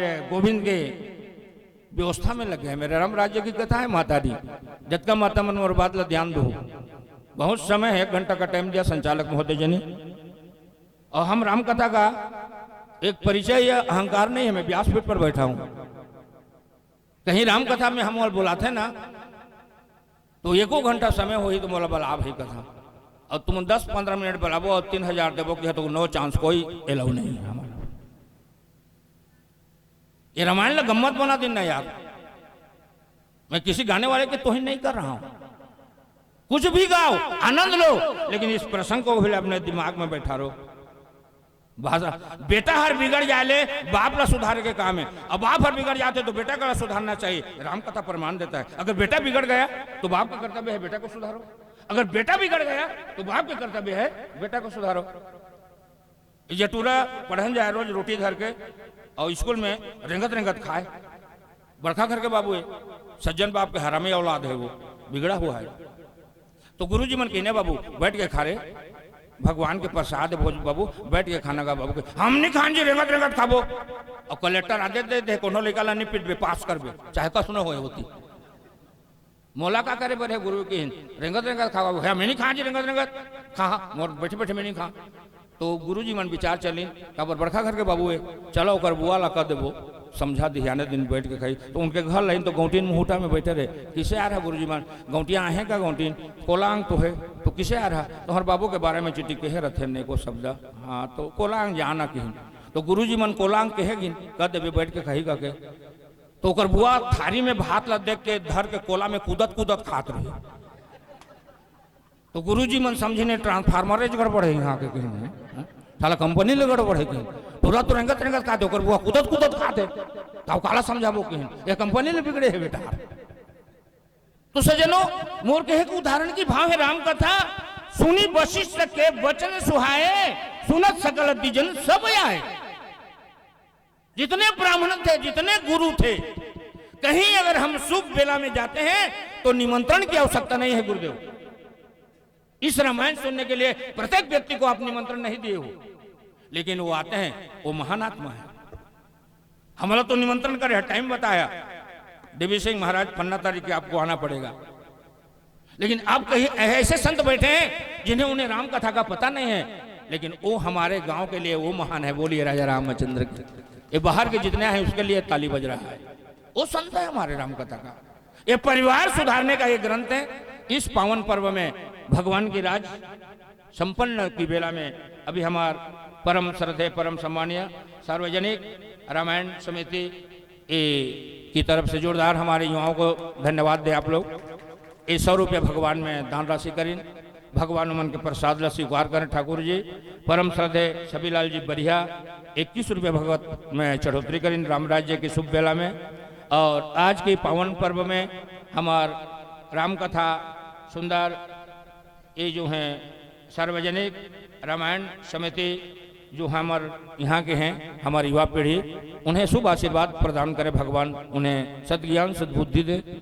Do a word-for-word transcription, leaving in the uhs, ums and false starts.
गोविंद के व्यवस्था में लगे हैं। मेरे राम राज्य की कथा है, माता दी, जतका माता मन मोर बात ला ध्यान दो। बहुत समय है, एक घंटा का टाइम दिया संचालक महोदय जी ने। और हम राम कथा का एक परिचय या अहंकार नहीं है, मैं व्यासपीठ पर बैठा हूँ। कहीं राम कथा में हम और बुलाते ना, तो एको घंटा समय होही तो मोला बलाब ही कथा, और तुम दस पन्द्रह मिनट बलाबो और तीन हजार देबो कि तो नो चांस, कोई अलाउ नहीं है हमारा। ये रामायण ला गम्मत बना दिन ना यार। मैं किसी गाने वाले की तोहिन नहीं कर रहा हूं। कुछ भी गाओ, आनंद लो, लेकिन इस प्रसंग को भी अपने दिमाग में बैठा रहो। भाषा, बेटा हर बिगड़ जाए ले, बाप ला सुधारे के काम है। अब बाप हर बिगड़ जाते तो बेटा का सुधारना चाहिए। राम कथा प्रमाण देता है, अगर बेटा बिगड़ गया तो बाप का कर्तव्य है बेटा को सुधारो, अगर बेटा बिगड़ गया तो बाप का कर्तव्य है बेटा को सुधारो। ये टूरा पढ़न जाए रोज रोटी धर के, और स्कूल में रेंगत रेंगत खाए। बड़का घर के बाबू है, सज्जन बाप के हरामी औलाद है, वो बिगड़ा हुआ है। तो गुरुजी मन कहिने, "बाबू, बैठ के खा रे, भगवान के प्रसाद भोज बाबू, बैठ के खाना गा बाबू।" के, "हम नहीं खान जी, रेंगत रेंगत खाबो।" और कलेक्टर आदेश दे दे, "कोनो लइका ला नहीं पिटबे, पास करबे, चाहे कसनो होए होती।" मोला का करे बर हे गुरु के हिन, रेंगत रेंगत खाबो। "हे, मैं नहीं खान जी रेंगत रेंगत, खा, मोर बैठे बैठे मैं नहीं खा।" तो गुरुजी मन विचार चलिन, काबर बड़का घर के बाबू है, चला ओकर बुआ ला कह देबो, समझा दिही, आने दिन बैठ के खाई। तो उनके घर लाइन तो गौंटीन मुहूटा में बैठे रहे, "किसे आ रहा गुरुजी मन?" "गौंटिया आहे का गौंटीन?" "कोलांग तो है।" "तो किसे आ रहा?" "तो हर बाबू के बारे में चिट्ठी कहे रथे ने को शब्द।" "हाँ, तो कोलांग जाना किहिन।" तो गुरुजी मन कोलांग कहे गिन, कह देबे बैठ के खाही का के। तो ओकर बुआ थारी में भात ला देख के धर के कोला में कूदत कूदत खात रही। तो गुरुजी मन समझे ने ट्रांसफार्मर च गड़बड़ है यहाँ के कहीं, हैं? साला कंपनी ले गड़बड़ है कहीं। टूरा तो रेंगत रेंगत खाते, ओकर बुआ कूदत कूदत खाते। ताऊ काला समझाबो कहीं, ये कंपनी ले बिगड़े है बेटा। तो सज्जनों, मोर कहे के उदाहरण की भाव है राम कथा। सुनी वशिष्ठ के वचन सुहाए, सुनत सकल द्विजन सब आए। जितने ब्राह्मण थे, जितने गुरु थे, कहीं अगर हम शुभ बेला में जाते हैं तो निमंत्रण की आवश्यकता नहीं है गुरुदेव। इस रामायण सुनने के लिए प्रत्येक व्यक्ति को आप निमंत्रण नहीं दिए हो, लेकिन वो आते हैं, वो महान आत्मा है। हमला तो निमंत्रण करे, टाइम बताया, "देवी सिंह महाराज, पन्ना तारीख के आपको आना पड़ेगा।" लेकिन अब कहीं ऐसे संत बैठे हैं जिन्हें, उन्हें राम कथा का पता नहीं है, लेकिन वो हमारे गांव के लिए वो महान है। बोलिए राजा रामचंद्र की। ये बाहर के जितने हैं उसके लिए ताली बज रहा है, वो संत है हमारे राम कथा का। ये परिवार सुधारने का ये ग्रंथ है। इस पावन पर्व में भगवान की राज संपन्न की बेला में अभी हमार परम श्रद्धेय, परम सम्मानीय सार्वजनिक रामायण समिति ए, की तरफ से जोरदार हमारे युवाओं को धन्यवाद दें आप लोग। ये सौ रुपया भगवान में दान राशि करें, भगवान उमन के प्रसाद ला स्वीकार करें ठाकुर जी। परम श्रद्धेय छबीलाल जी बढ़िया इक्कीस रुपया भगवत में चढ़ोतरी करें राम राज्य की शुभ बेला में। और आज के पावन पर्व में हमार राम कथा सुंदर, ये जो हैं सार्वजनिक रामायण समिति, जो हमर यहाँ के हैं, हमारी युवा पीढ़ी, उन्हें शुभ आशीर्वाद प्रदान करे भगवान, उन्हें सद्ज्ञान सद्बुद्धि दे।